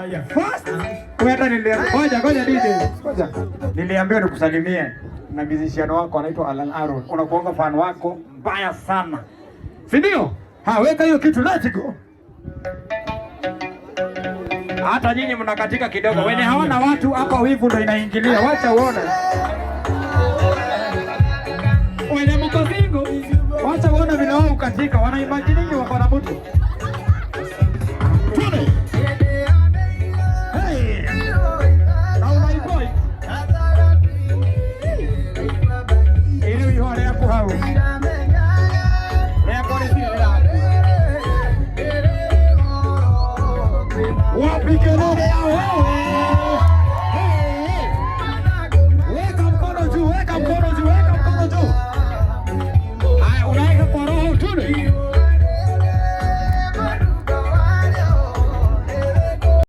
First, wewe niliambiwa, ngoja ngoja DJ. Ngoja. Niliambiwa nikusalimie na musician wako anaitwa Alan Aaron. Unakuanga fan wako mbaya sana. Si ndio? Ha, weka hiyo kitu, let's go. Hata nyinyi mnakatika kidogo. Wenye hawana watu hapa, wivu ndo inaingilia. Wacha uone. Wenye mko single, wacha uone vile wao ukatika. Wana imagine wako na mtu. Twende. Hey. Na unaipoi. Ili ihore yako hau. Rĩakwa rĩtirĩ rĩraku. Wapi kelele ya wewe?